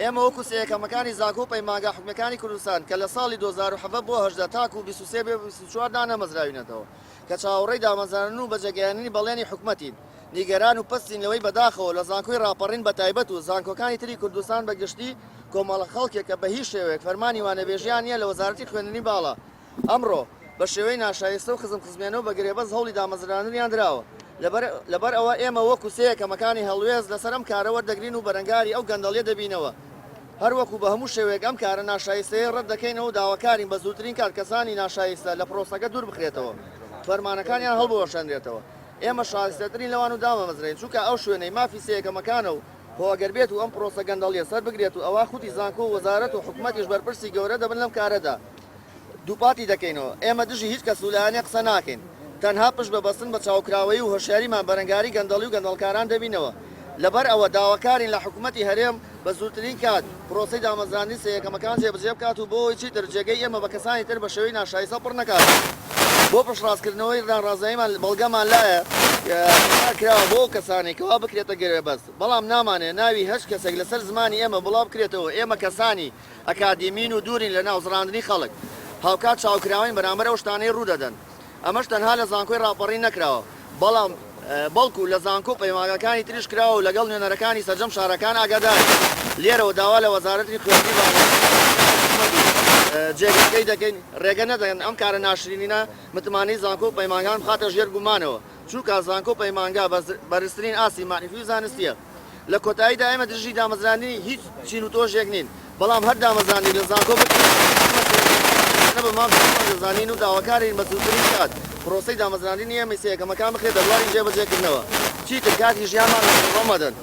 ئێمە وەکو سێیەکەمەکانی زانکۆ و پەیمانگا حکومیەکانی کوردستان کە لە ساڵی 2017 بۆ 18 تاکو 23 بێ 24 دانەمەزراوینەتەوە کە چاوەڕێی دامەزراندن و بەجێگەیاندنی بەڵێنی حکومەتین نیگەران و پەستین لەوەی بەداخەوە لە زانکۆی ڕاپەڕین بەتایبەت و زانکۆکانی تری کوردستان بە گشتی کۆمەڵە خەڵکێک کە بە هیچ شێوەیەک فەرمانی وانەبێژیان نییە لە وەزارەتی خوێندنی باڵا ئەمڕۆ بە شێوەی ناشایستە و خزمخزمێنە و بە گرێبەست هەوڵی دامەزراندنیان دراوە. لەبەر ئەوە ئێمە وەکو سێ یەکەمەکانی هەڵوێست لەسەر ئەم کارە وەردەگرین و بەرەنگاری ئەو گەندەڵیە دەبینەوە. هەروەکو بە هەموو شێوەیەک ئەم کارە ناشایستەیە ڕەت دەکەینەوە و داواکارین بە زووترین کات کەسانی ناشایستە لە پرۆسەکە دوور بخرێتەوە فەرمانەکانیان هەڵبوەشێنرێتەوە. ئێمە شایستەترین لەوان و دامەمەزرێین چونکە ئەو شوێنەی مافی سێ یەکەمەکانە و خۆ ئەگەر بێت و ئەم پرۆسە گەندەڵیە سەر بگرێت و ئەوا خودی زانکۆ و وەزارەت و حکومەتیش بەرپرسی گەورە دەبن لەم کارەدا. دووپاتی دەکەینەوە، ئێمە دژی هیچ کەس و لایەنێک قسە ناکەین، تەنها پشت بە بەستن بە چاوکراوەیی و هۆشیاریمان بەرەنگاری گەندەڵی و گەندەڵکاران دەبینەوە، لەبەر ئەوە داواکارین لە حکومەتی هەرێم بە زووترین کات پرۆسەی دامەزراندنی سێ یەکەمەکان جێبەجێ بکات و بۆ ئەوەی چیتر جێگەی ئێمە بە کەسانی تر بە شێوەی ناشایستە پڕ نەکاتەوە. بۆ پشتڕاستکردنەوەی ناڕازاییمان بەڵگەمان لایە تۆمار کراوە بۆ ئەو کەسانەی کەوا بکرێتە گرێبەست، بەڵام نامانەوێت ناوی هەچ کەسێک لەسەر زمانی ئێمە بڵاو بکرێتەوە، ئێمە کەسانی ئەکادیمین و دوورین لە ناوزڕاندنی خەڵک، هاوکات چاوکراوەین بەرامبەر ئەو شتانەی ڕوودەدەن، ئەمەش تەنها لە زانکۆی ڕاپەڕین نەکراوە، بەڵام بەڵکو لە زانکۆ و پەیمانگاکانی تریش کراوە و لەگەڵ نوێنەرەکانی سەرجەم شارەکان ئاگادارین. لێرەوە داوا لە وەزارەتی خوێندنی باڵا و جێگرەکەی دەکەین ڕێگە نەدەن ئەم کارە ناشرینینە متمانەی زانکۆ و پەیمانگان بخاتە ژێر گومانەوە، چونکە زانکۆ و پەیمانگا بەرزترین ئاستی مەعریفی و زانستییە. لە کۆتاییدا ئێمە دژی دامەزراندنی هیچ چین و تۆژێک نین، بەڵام هەر دامەزراندنێک لە زانکۆ بکرێت، ئێمە سەرەتاییانە بە مافی خۆمان دەزانین و داواکارین بە زووترین کات پرۆسەی دامەزراندنی ئێمەی سێ یەکەمەکان بخرێتە بواری جێبەجێکردنەوە. چیتر کاتی ژیانمان بە فیڕۆ مەدەن.